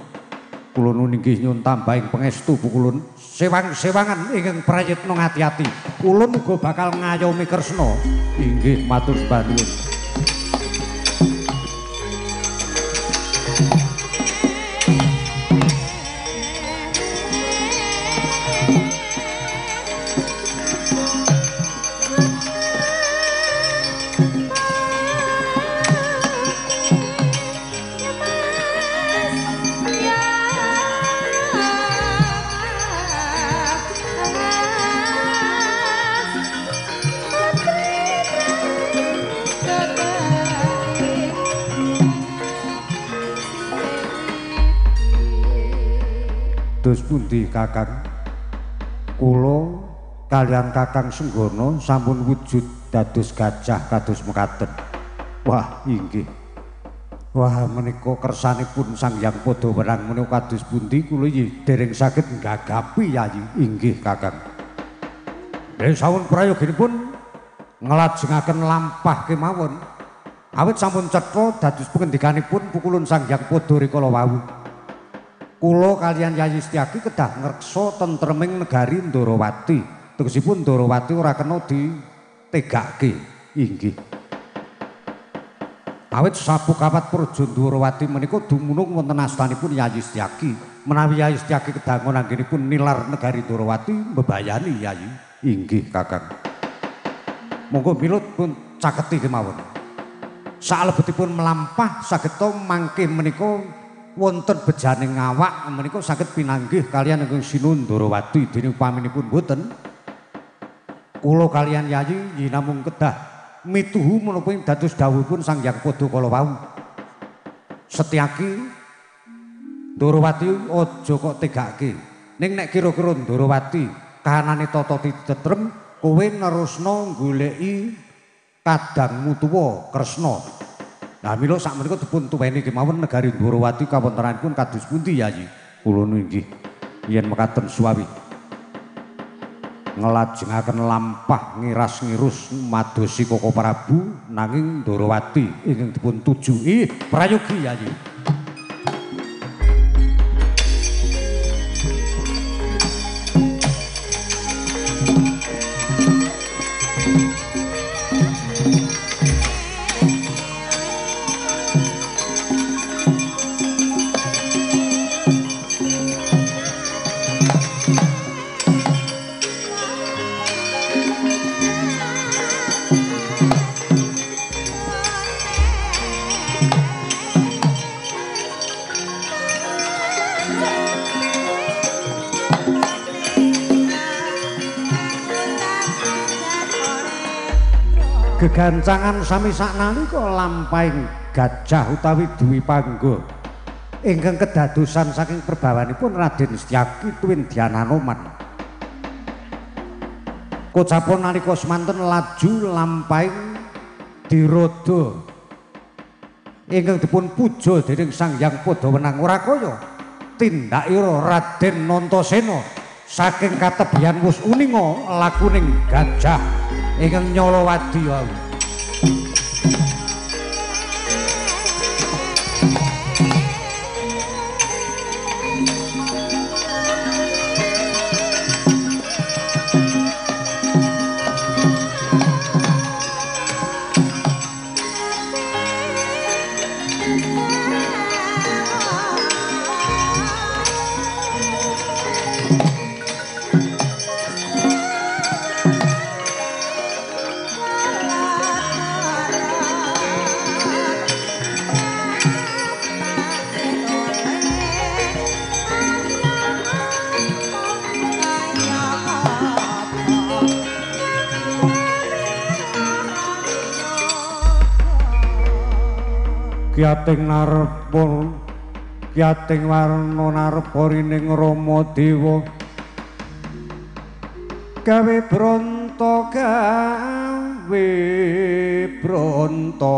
Speaker 1: Kula nuwun inggih nyuwun tambahing pangestu pukulun sewang-sewangan ingkang prayitna ngati-ati. Kula uga bakal ngayomi Kresna. Inggih matur sembah nuwun. Dos pundi Kakang? Kula kalian Kakang Senggana sampun wujud dados gajah kados mekaten. Wah, inggih. Wah, menika kersanipun Sang Hyang Padawerang menika kados pundi kula nggih dereng saged nggagapi Yayi. Inggih Kakang. Nggih sampun prayoginipun nglajengaken lampah kemawon. Awit sampun cetha dados pengendikanipun pukulun Sang Hyang Pada rikala wau. Kula kalian Yayi Setyaki kedah ngreksa tentreming negari Ndorowati. Tegesipun Ndorowati ora kena ditegake. Inggih. Awit sapukapat praja Ndorowati menika dumunung wonten astanipun Yayi Setyaki. Menawi Yayi Setyaki kedah anggenipun nilar negari Ndorowati mbebayani Yayi. Inggih Kakang. Monggo milut pun caketi kemawon. Salebetipun melampah sageta mangke menika wonten bejane ngawak menika saged pinanggih kalian ingkang Sinun Ndorowati dene upaminipun boten. Kula kalian Yayi nggih namung kedah mituhu menapa ing dados dawuhipun Sang Hyang Pada kala wau. Setyaki Ndorowati aja kok tegake. Ning nek kira-kira Ndorowati kahanane tata tentrem, kowe nerusna goleki kadangmu tuwa Kresna. Nah mila sakmenika dipun tuweni kemawon negari Ndorowati kawontenanipun kados pundi Yayi? Kula inggih yen mekaten suwawi nglajengaken lampah ngiras-ngirus madosi Koko Prabu nanging Ndorowati ingkang dipun tuju. Ih prayogi Yayi. Gegancangan sami saknalika lampahing gajah utawi Dwi Pangga ingkang kedadosan saking perbawanipun Raden Setyaki tuwin Dyananoman. Kocapon nalika semanten laju lampahing diroda ingkang dipun puja dening Sang Hyang Padawenang ora kaya tindakira Raden Antasena saking katebihan wus uninga lakuning gajah ingkang nyalawadi wau. Kiating narepun Yating warna narepa rining Rama Dewa gawe bronto gawe bronto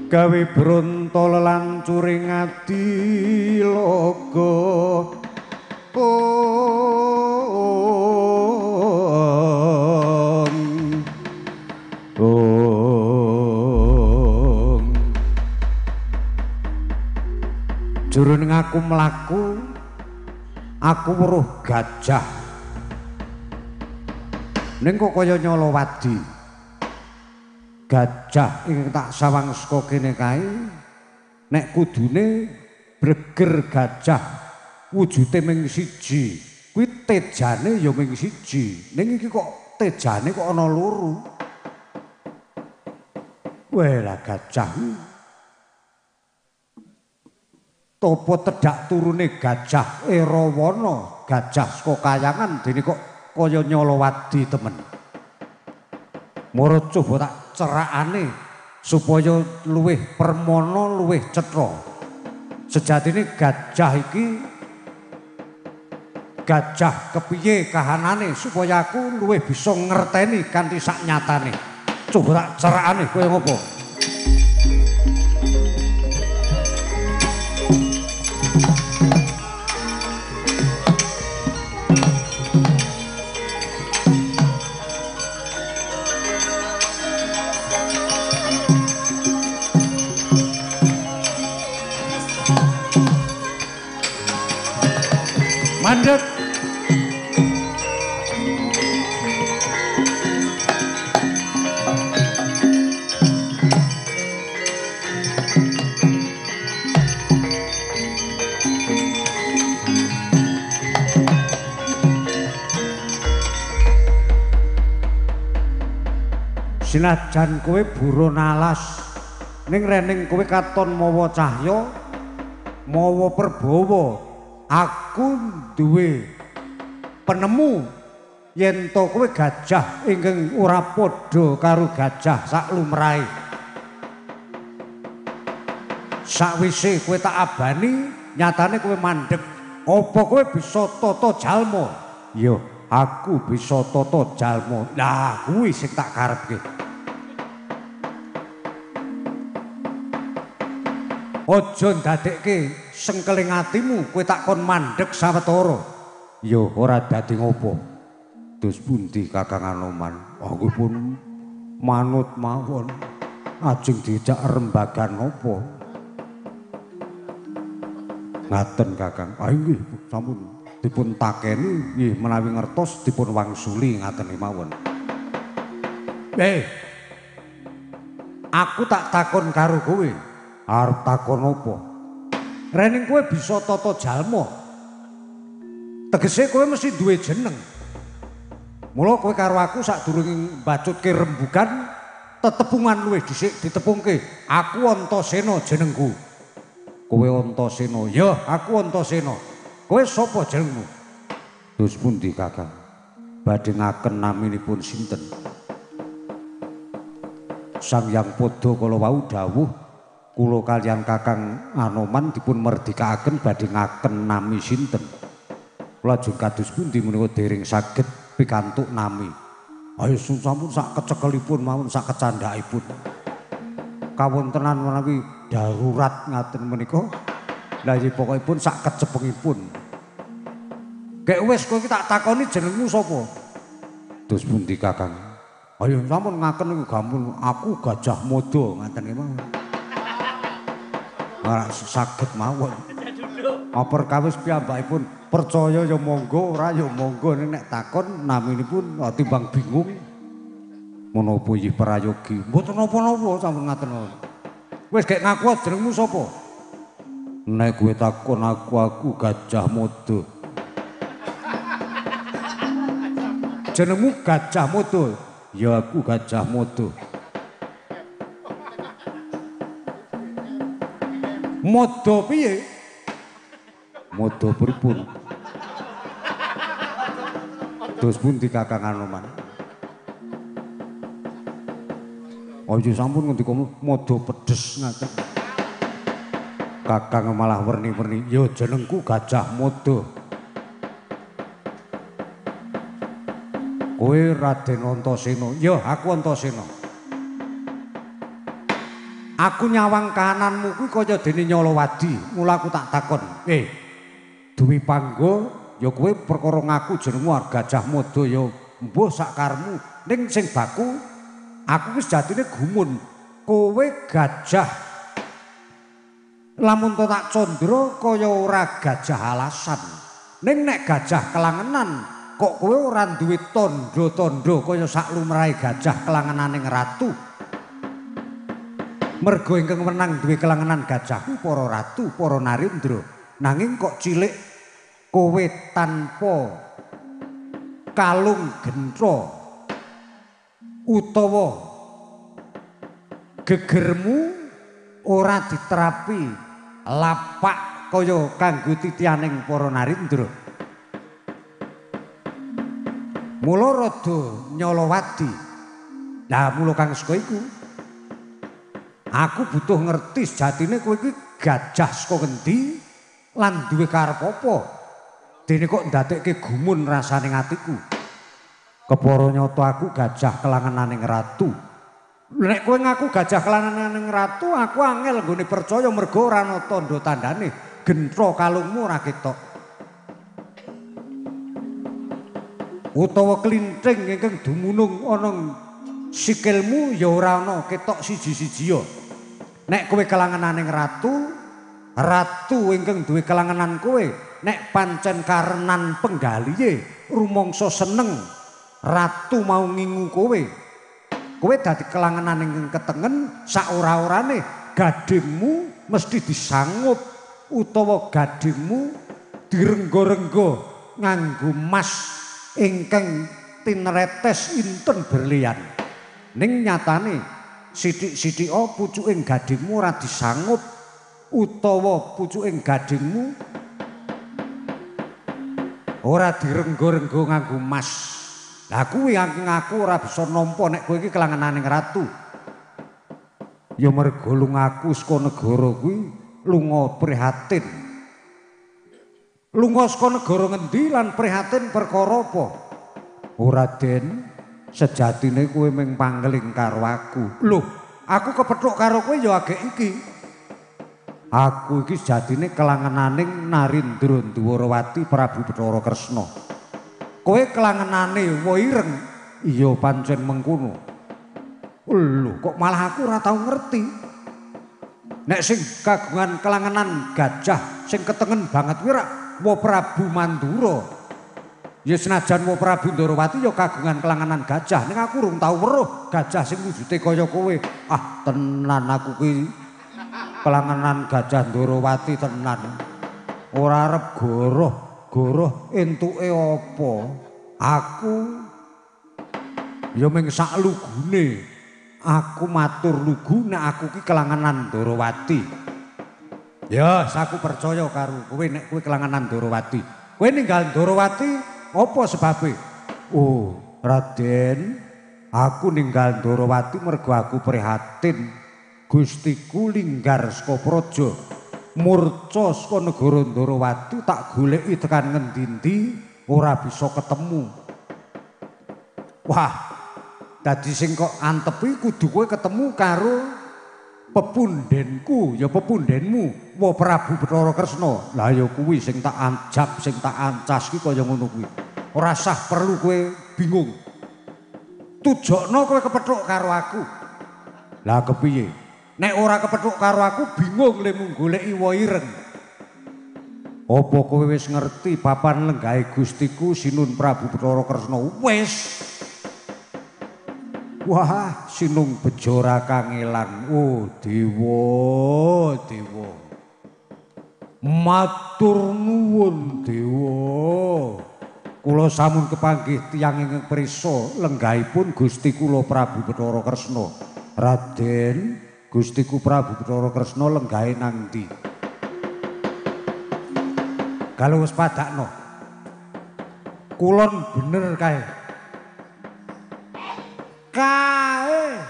Speaker 1: gawe bronto lelancure ngadiloga. Jroning aku mlaku aku weruh gajah ning kok kaya nyolowadi. Gajah ingkang tak sawang saka kene kae nek kudune breger gajah wujude ming siji kuwi tejane ya ming siji ning iki kok tejane kok ana loro. Weh lah gajah topo tedhak turune gajah Erawana gajah saka kayangan dene kok kaya nyolowadi temen. Moro coba tak cerakane supaya luwih permana luwih cetha. Sejatine gajah iki gajah kepiye kahanane supaya aku luwih bisa ngerteni kanthi sak nyatane. Coba tak cerakane kaya ngopo. Mandek. Sinajan kowe buron alas ning rening kowe katon mawa cahya mawa perbawa. Aku duwe penemu yen to kowe gajah ingkang ora padha karo gajah sak lumrahe. Sakwise kowe tak abani, nyatane kowe mandeg. Apa kowe bisa tata jalma? Ya, aku bisa tata jalma. Lah, kuwi sing tak karepke. Aja ndadekke sengkeling atimu kowe tak kon mandheg sawetara. Ya ora dadi ngopo. Dos pundi Kakang Anoman? Aku pun manut mawon. Ajeng dijak rembagan napa? Ngaten Kakang. Ah nggih sampun dipun takeni nggih menawi ngertos dipun wangsuli ngaten mawon. Aku tak takon karo kowe. Arep takon apa? Rening kowe bisa tata jalma. Tegese kowe mesti duwe jeneng. Mula kowe karo aku sadurunge mbacutke rembugan tetepungan luwih dhisik ditepungke. Aku Antasena jenengku. Kowe Antasena. Ya, aku Antasena. Kowe sapa jenengmu? Dos pundi Kakang? Badhe ngaken naminipun sinten? Sang Hyang Padha kala wau dawuh kula kaliyan Kakang Anoman dipun merdikaaken badhe ngaken nami sinten. Lajeng kados pundi menika dereng saged pikantuk nami. Ayo sampun sak kecekelipun mawon sak kecandhakipun. Kawontenan menawi darurat ngaten menika. Lah iki pokokipun sak kecepengipun. Gek wis kowe iki tak takoni jenengmu sapa? Dos pundi Kakang? Ayo sampun ngaken niku gampun aku Gajah Mada ngaten iki mawon. Ora saged mawon. Perkawis piyambakipun percaya ya monggo, ora ya monggo nek takon naminipun timbang bingung. Menapa nggih prayogi? Mboten napa-napa sampun ngaten mawon. Wis gek ngaku jenengmu sapa? Nek kowe takon aku Gajah Mada. Jenengmu Gajah Mada? Ya aku Gajah Mada. Mada piye? Mada pripun? Dos pundi Kakang Anoman? Aja sampun ngendika madha pedes ngaten. Kakang malah werni-werni, ya jenengku Gajah Mada. Kowe Raden Antasena. Ya aku Antasena. Aku nyawang kahananmu kuwi kaya dene Nyalawadi, mula aku tak takon. Dwi Pangga, ya kowe perkara ngaku jenengmu Gajah Mada ya mbuh sak karepmu. Ning sing baku aku wis jatine gumun. Kowe gajah lamun to tak condro kaya ora gajah alasan. Ning nek gajah kelangenan kok kowe ora duwe tandha-tandha kaya sak lumrahe gajah kelangenaning ratu. Mergo ingkang wenang duwe kelangenan gajah kuwi para ratu, para narendra. Nanging kok cilik kowe tanpa kalung gentha utawa gegermu ora diterapi lapak kaya kanggo titianing para narendra. Mula rada Nyalawadi. Lah mula kang saka iku aku butuh ngerti sejatine kowe iki gajah saka ngendi lan duwe karep apa. Dene kok ndadekke gumun rasane atiku. Kepara nyata aku gajah kelangenaning ratu. Nek kowe ngaku gajah kelangenaning ratu, aku angel nggone percaya mergo ora ana tandha-tandane. Gentha kalungmu ora ketok. Utawa klinthing ingkang dumunung ana sikilmu ya ora ana ketok siji-siji ya. Nek kowe kelangenaning ratu, ratu ingkang duwe kelangenan kowe, nek pancen karenan penggalihe rumangsa seneng ratu mau ngingu kowe. Kowe dadi kelangenan ingkang ketengen sak ora-orane gadingmu mesti disangup utawa gadingmu direngga-rengga nganggo mas ingkang tinretes inten berlian. Ning nyatane sithik-sithika pucuking gadingmu ora disangup utawa pucuking gadingmu ora direngga-rengga nganggo mas. Lah kuwi ngaku ora bisa nampa nek kowe iki kelangenaning ratu. Ya mergo lungaku saka negara kuwi lunga prihatin. Lunga saka negara ngendi lan prihatin perkara apa? Ora Den, sejatine kowe mung pangling karo aku. Loh, aku kepethuk karo kowe ya agek iki. Aku iki sejatine kelangenaning Narendra Dwarawati Prabu Bathara Kresna. Kowe kelangenane wa ireng? Iya pancen mengkono. Lho, kok malah aku ora tau ngerti. Nek sing kagungan kelangenan gajah sing ketengen banget kuwi rak wa Prabu Mandura. Ya senajan wa Prabu Ndorowati ya kagungan kelangenan gajah, ning aku urung tau weruh gajah sing wujude kaya kowe. Ah, tenan aku kuwi kelangenan gajah Ndorowati tenan. Ora arep goroh, goroh entuke apa? Aku ya mung sak lugune. Aku matur lugu nek aku ki kelangenan Ndorowati. Ya, aku percaya karo kowe nek kowe kelangenan Ndorowati. Kowe ninggal Ndorowati apa sebabe? Oh, Raden, aku ninggal Ndorowati mergo aku prihatin. Gustiku linggar saka praja, murca saka negara Ndorowati tak goleki tekan ngendi-endi ora bisa ketemu. Wah, dadi sing kok antepi kudu kowe ketemu karo pepundenku, ya pepundenmu, wa Prabu Bathara Kresna. Lah ya kuwi sing tak anjap, sing tak ancas ki kaya ngono kuwi. Ora sah perlu kowe bingung. Tujokno kowe kepethuk karo aku. Lah kepiye? Nek ora kepethuk karo aku bingung lemu goleki wa ireng. Apa kowe wis ngerti papan lenggahe Gustiku Sinun Prabu Bathara Kresna? Wis. Wah, sinung bejo ra kangelan. Oh, dewa, dewa. Matur nuwun, dewa. Kula sampun kepanggih tiyang ingkang prisa lenggahipun Gusti kula Prabu Bathara Kresna. Raden, Gustiku Prabu Bathara Kresna lenggahe nang ndi? Kalau wis padakno. Kulon bener kae. Kae.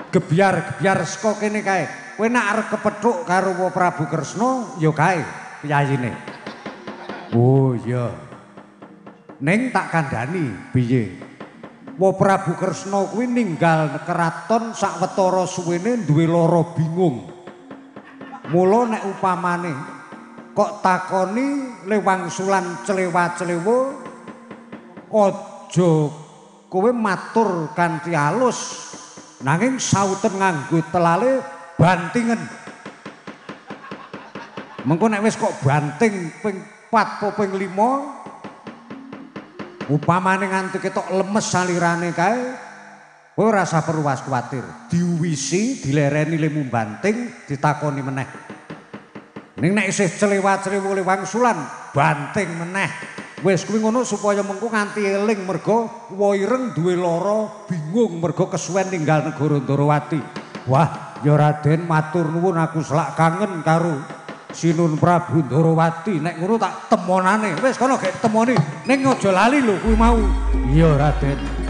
Speaker 1: Gebyar-gebyar saka kene kae. Kowe nek arep kepethuk karo Prabu Kresna ya kae piyayine. Oh iya. Ning tak kandhani piye? Wa Prabu Kresna kuwi ninggal keraton sawetara suwene duwe lara bingung. Mula nek upamane kok takoni lewangsulan celewa-celewa aja kowe matur kanthi alus nanging sauten nganggo telale bantingen. Mengko nek wis kok banting ping 4 apa ping 5 upamane nganti ketok lemes salirane kae kowe ora usah perlu was kuwatir. Diuwisi, dilereni lemu banting, ditakoni meneh. Ning nek isih celewa-celewa wangsulan, banting meneh. Wis kuwi ngono supaya mengko nganti eling merga Wa Ireng duwe lara, bingung merga kesuwen ninggal negara Ndorowati. Wah, ya Raden matur nuwun aku selak kangen karo Sinun Prabu Ndorowati. Nek ngono tak temonane. Wis kono gek temoni. Ning aja lali lho kuwi mau. Iya Raden.